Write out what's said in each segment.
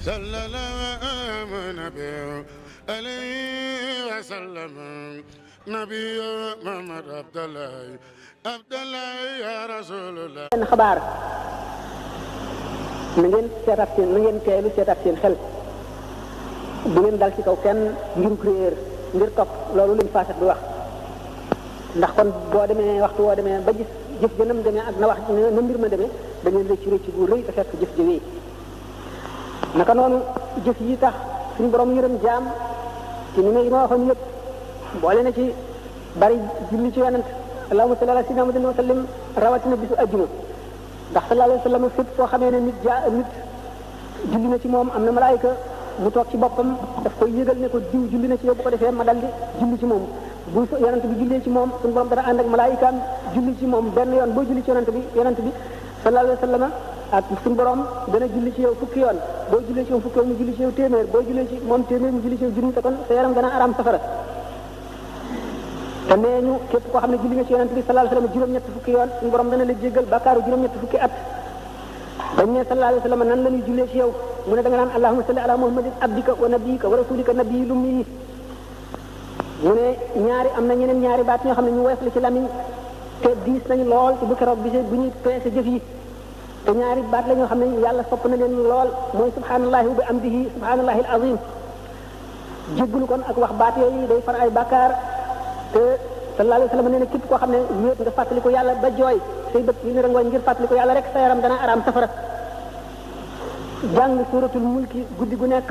صلى الله نبي عليه وسلم نبي محمد عبد الله يا رسول الله xabaar na ngeen seetaat seen na ngeen teelu seetaat seen xel bu ngeen dal ci kaw kenn ngir réer ngir topp loolu lañ faasat bi wax ndax kon boo demee waxtu woo demee ba gis jëf jënam demee ak na wax na mbir ma demee da ngeen rëcc rëcc bu rëy te fekk jëf ji wéy naka noonu jëf yi tax suñu borom yërëm jaam ci ni ma waxoon yëpp boole na ci bari julli ci yonent allahumma salli ala sayyidina Muhammadin wa sallim rawatina bisu ajjuma ndax sallallahu alayhi wa sallam fépp foo xamee ne nit julli na ci moom am na malaayika mu toog ci boppam daf koy yëgal ne ko diw julli na ci yow bu ko defee ma daldi julli ci moom bu yonent bi jullee ci moom suñu borom dana ànd ak malaayikaam julli ci moom benn yoon boo julli ci yonent bi sallallahu alayhi wa sallam ak suñu borom dana julli ci yow fukki yoon boo jullee ci moom fukki yoon mu julli ci yow téeméer boo jullee ci moom téeméer mu julli ci yow junni te kon sa yaram dana araam safara te nee ñu képp koo xam ne julli nga ci yonent bi sallallahu alayhi wa sallam juróom-ñett fukki yoon suñu borom dana la jéggal bàkkaaru juróom-ñett fukki at dañ ne sallallahu alayhi wa sallam nan la ñuy jullee ci yow mu ne da nga naan allahumma salli ala muhammadin abdika wa nabiyika wa rasulika nabiyil ummi mu ne am na ñeneen ñaari baat ñoo xam ne ñu woyof la ci lamiñ te diis nañu lool ci bu keroog bi bu ñuy peese jëf yi te ñaari baat la ñoo xam ne yàlla sopp na leen lool mooy subhanallahi wa bi amdihi subhanallahi al azim jéggulu kon ak wax baat yooyu day far ay bàkkaar te sallallahu alayhi wa sallam nee na képp koo xam ne wéet nga fàttali ko yàlla ba jooy say bët yi ne rangooñ ngir fàttali ko yàlla rek sa yaram dana araam safara jàng suratul mulki guddi gu nekk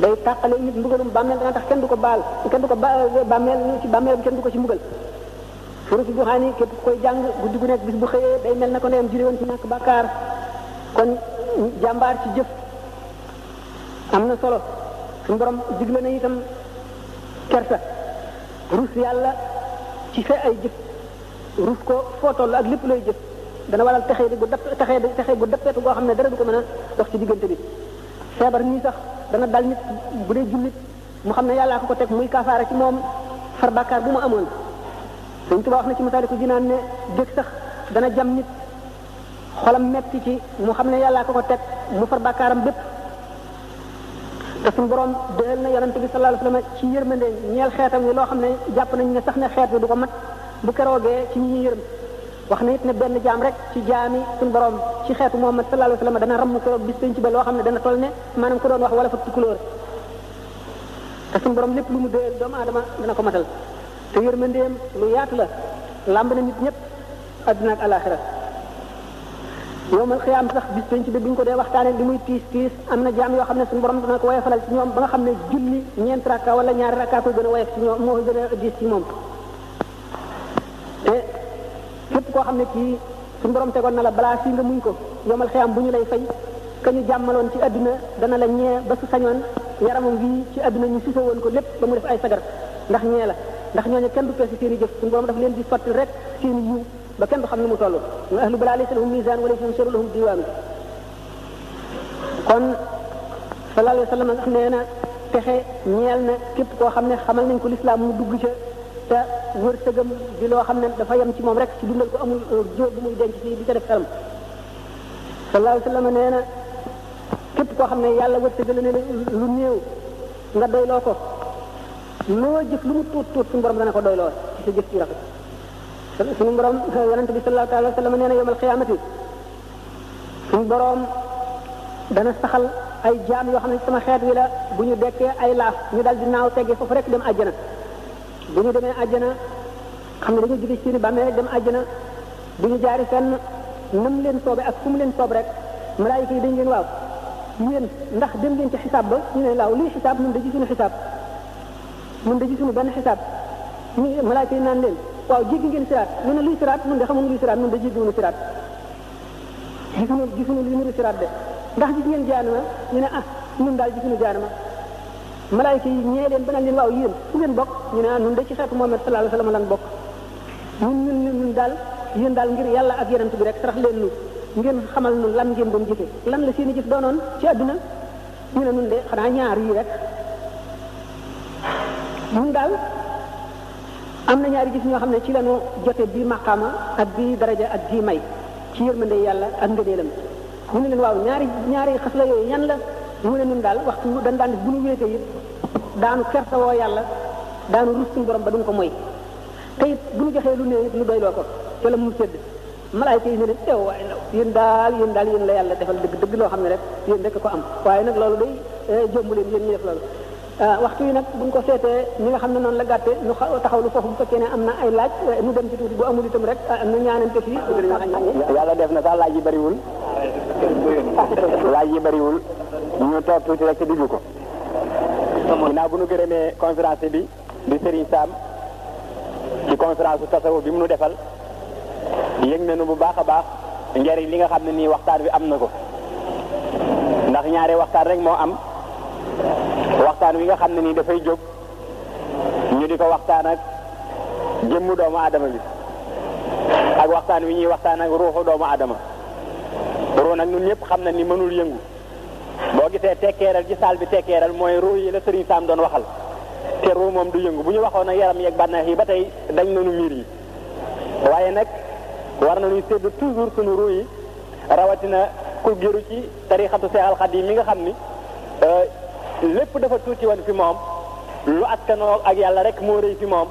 day tàqale nit mbugalum bàmmeel dana tax kenn du ko baal bàmmeel kenn du ko ci mbugal suratul duxaani képp koy jàng guddi gu nekk bis bu xëyee day mel na ko ndeyam jure woon ci ñàkk bàkkaar kon jàmbaar ci jëf am na solo suñu borom digle na itam kersa rus yàlla ci sa ay jëf rus ko foo toll ak lépp looy jëf dana waral texee gu dappeetu goo xam ne dara du ko mën a dox ci diggante bi feebar nii sax dana dal nit bu dee jullit mu xam ne yàllaa ko teg muy kafaara ci moom far bàkkaar bu mu amoon Sëñ Tuubaa wax na ci Masaalikul Jinaan ne dëgg sax dana jam nit xolam metti ci mu xam ne yàllaa ko teg mu far bàkkaaram bépp te suñu borom dëhal na yonent bi sallallahu alayhi wasallam ci yërmande ñeel xeetam yi loo xam ne jàpp nañ ne sax ne xeet bi du ko mat bu keroogee ci ñi yërëm wax na it ne benn jaam rek ci jaami suñu borom ci xeetu Muhammad sallallahu alayhi wasallam dana ramm keroog bis penc ba loo xam ne dana toll ne maanaam ko doon wax wala fa tukulóor te suñu borom lépp lu mu dëhal doomu aadama dana ko matal te yërmandeem lu yaatu la làmb na nit ñëpp adduna ak alaxira yowmal xiyaam sax bis penc bi bu ñu ko dee waxtaanee li muy tiis am na jaam yoo xam ne suñu borom dana ko woyofalal ci ñoom ba nga xam ne julli ñeent rakka wala ñaari rakka koy gën a woyof ci ñoom moo gën a diis ci moom te képp koo xam ne kii suñu borom tegoon na la balaa fii nga muñ ko yowmal xiyaam bu ñu lay fay ka ñu jàmmaloon ci adduna dana la ñee ba su sañoon yaramam bii ci adduna ñu sisa woon ko lépp ba mu def ay sagar ndax ñee la ndax ñooñu kenn du peese seen i jëf suñu borom dafa leen di sotti rek seen i yiw ba kenn du xam ne mu toll ñu ahlu balaa laysa lahum misaan wala yanshuru lahum diwaanu kon sallallahu alayhi wa sallam sax nee na texe ñeel na képp koo xam ne xamal nañ ko lislaam mu dugg ca te wërsëgam di loo xam ne dafa yem ci moom rek ci dundal ko amul jóor bu muy denc fii di ca def xelam sallallahu alayhi wa sallam nee na képp koo xam ne yàlla wërsëgal ne lu néew nga doyloo ko loo jëf lu mu tuut suñu borom dana ko doyloo ci sa jëf ci rafet suñu borom yonente bi sallallahu alayhi wa sallam nee na yawmal xiyaamati suñu borom dana saxal ay jaam yoo xam ne sama xeet wi la bu ñu dekkee ay laaf ñu dal di naaw teggee foofu rek dem àjjana bu ñu demee àjjana xam ne dañu jóge ci seeni bàmmeel dem àjjana bu ñu jaari fenn nam leen soobe ak fu mu leen soob rek malaayika yi dañ leen waaw yéen ndax dem leen ci xisaab ba ñu ne laaw luy xisaab ñun da gisuñu xisaab ñun da gisuñu benn xisaab ñu malaayika yi naan leen waaw jéggi ngeen siraat ñu ne luy siraat ñun de xamuñu luy siraat ñun de jéggiwuñu siraat gisuñu luy niru siraat de ndax gis ngeen jaanama ñu ne ñun daal gisuñu jaanama malaayika yi ñee leen ba naan leen waaw yéen fu ngeen bokk ñu ne ñun de ci xeetu Muhammad sallallahu alayhi wasallam lan bokk ñun daal yéen daal ngir yàlla ak yonent bi rek sarax leen nu ngeen xamal nu lan ngeen doon jëfe lan la seeni jëf doonoon ci àdduna ñu ne ñun de xanaa ñaar yi rek ñun daal am na ñaari jëf ñoo xam ne ci lañu jote bii maqaama ak bii daraja ak bii may ci yërmande yàlla ak ngëneelam mu ne leen waaw ñaari xas la yooyu ñan la mu ne ñun daal waxtu dañ daan def bu ñu wéetee it daanu kersawoo yàlla daanu rus suñu borom ba duñ ko moy te it bu ñu joxee lu néew it ñu doyloo ko ca la mu sedd malaayka yi ne leen ew waaye ndaw yéen daal yéen la yàlla defal dëgg loo xam ne rek yéen rek ko am waaye nag loolu day jomb leen yéen ñu def loolu waxtu yi nag buñ ko seetee ñi nga xam ne noonu la gàtte ñu taxaw lu foofu bu fekkee ne am na ay laaj ñu dem ci tuuti bu amul itam rek am na ñaanante fii yàlla def na sax laaj yi bariwul ñu toog tuuti rek ci diggu ko ginnaaw bu ñu gërëmee conférence bi di Serigne Sam ci conférence tasawuf bi mu nu defal yëg nañu bu baax a baax njëriñ li nga xam ne nii waxtaan wi am na ko ndax ñaari waxtaan rek moo am waxtaan wi nga xam ne nii dafay jóg ñu di ko waxtaan ak jëmmu doomu aadama bi ak waxtaan wi ñuy waxtaan ak ruuxu doomu aadama ruu nag ñun ñëpp xam na ni mënul yëngu boo gisee tekkeeral ci saal bi tekkeeral mooy ruu yi la Serigne Sam doon waxal te ruu moom du yëngu bu ñu waxoon ak yaram yeeg bànneex yi ba tey dañ nañu miir yi waaye nag war nañuy sédd toujours suñu ruu yi rawatina ku gëru ci tarixatu Seex al Xadiim mi nga xam ni lépp dafa tuuti woon fi moom lu askanoo ak yàlla rek moo rëy fi moom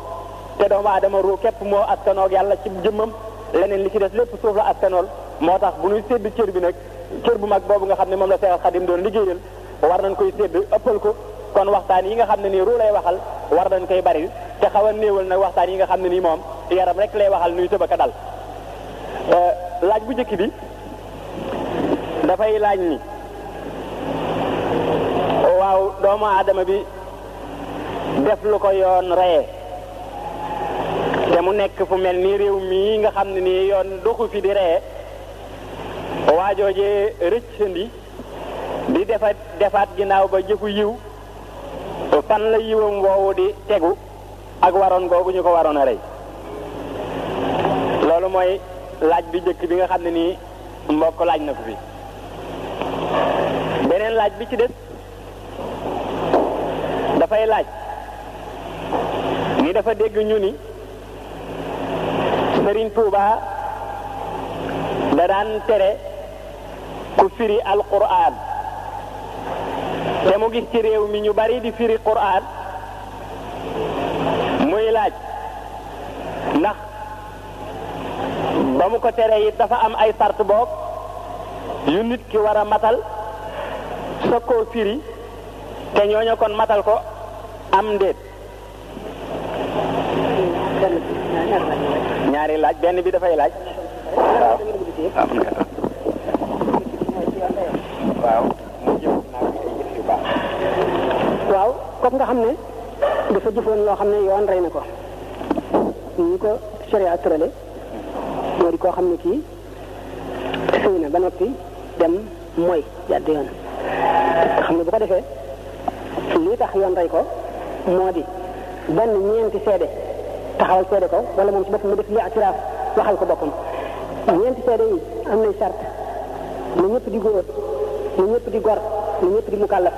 te doomu aadama ruu képp moo askanoo ak yàlla ci jëmmam leneen li ci des lépp suuf la askanool moo tax bu ñuy sédd cër bi nag cër bu mag boobu nga xam ne moom la Seex al Xadiim doon liggéeyal war nañ koy sédd ëppal ko kon waxtaan yi nga xam ne nii ruu lay waxal war nañ koy bari te xaw a néewal nag waxtaan yi nga xam ne nii moom yaram rek lay waxal nuy tëbaka dal laaj bu njëkk bi dafay laaj ni waaw doomu aadama bi def lu ko yoon reye te mu nekk fu mel ni réew mii nga xam ne nii yoon doxu fi di reye waajoojee rëccandi di defaat ginnaaw ba jëfu yiw fan la yiwam woowu di tegu ak waroon googu ñu ko waroon a rey loolu mooy laaj bi njëkk bi nga xam ne nii mbokk laaj na ko fi beneen laaj bi ci des dafay laaj ni dafa dégg ñu ni Serigne Touba da daan tere ku firi alquran te mu gis ci réew mi ñu bari di firi quran muy laaj ndax ba mu ko tere it dafa am ay sart boog yu nit ki war a matal sa koo firi te ñooñu kon matal ko am ndéet ñaari laaj benn bi dafay laaj waaw waaw kooku nga xam ne dafa jëfoon loo xam ne yoon rey na ko ñu ko sharia tërale moo di koo xam ne kii sëy na ba noppi dem mooy jàdd yoon xam ne bu ko defee lii tax yoon rey ko moo di benn ñeenti seede taxawal seede ko wala moom ci boppam mu def li atiraaf waxal ko boppam ñeenti seede yi am nay sart lu ñëpp di góor lu ñëpp di gor lu ñëpp di mukallaf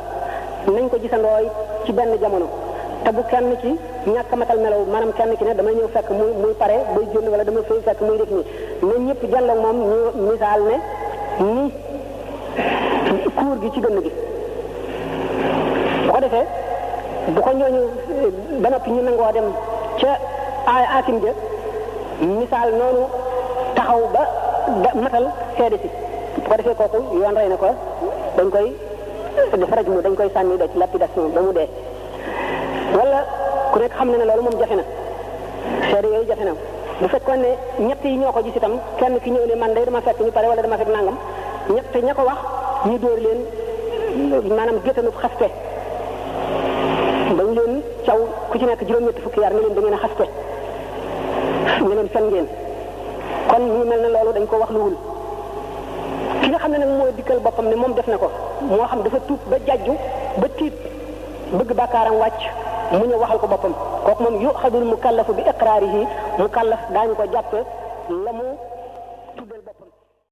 nañ ko gisandoo ci benn jamono te bu kenn ci ñàkk matal melaw maanaam kenn ki ne damay ñëw fekk muy pare bay génn wala dama fay fekk muy def nii na ñëpp jàlloog moom ñu misaal ne ni kuur gi ci gënn gi bu ko defee bu ko ñooñu ba noppi ñu nangoo dem ca aakim ja misaal noonu taxaw ba matal seede si bu ko defee kooku yoon rey na ko dañ koy def raj mu dañ koy sànni da ci lapidation ba mu dee wala ku nekk xam na ne loolu moom jafe na seede yooyu jafe na bu fekkoon ne ñett yi ñoo ko gis itam kenn ki ñëw ne man day dama fekk ñu pare wala dama fekk nangam ñett ña ko wax ñu dóor leen maanaam géttanu xaste dañ leen caw ku ci nekk juróom-ñetti fukki yar ne leen da ngeen a xaste ne leen fen ngeen kon ñu mel ne loolu dañ ko wax luwul ki nga xam ne nag mooy dikkal boppam ne moom def na ko moo xam dafa tuub ba jàjju ba tiit bëgg bàkkaaram wàcc mu ñëw waxal ko boppam kooku moom yuxadul mukallafu bi iqraarihi mukallaf daañu ko jàpp la mu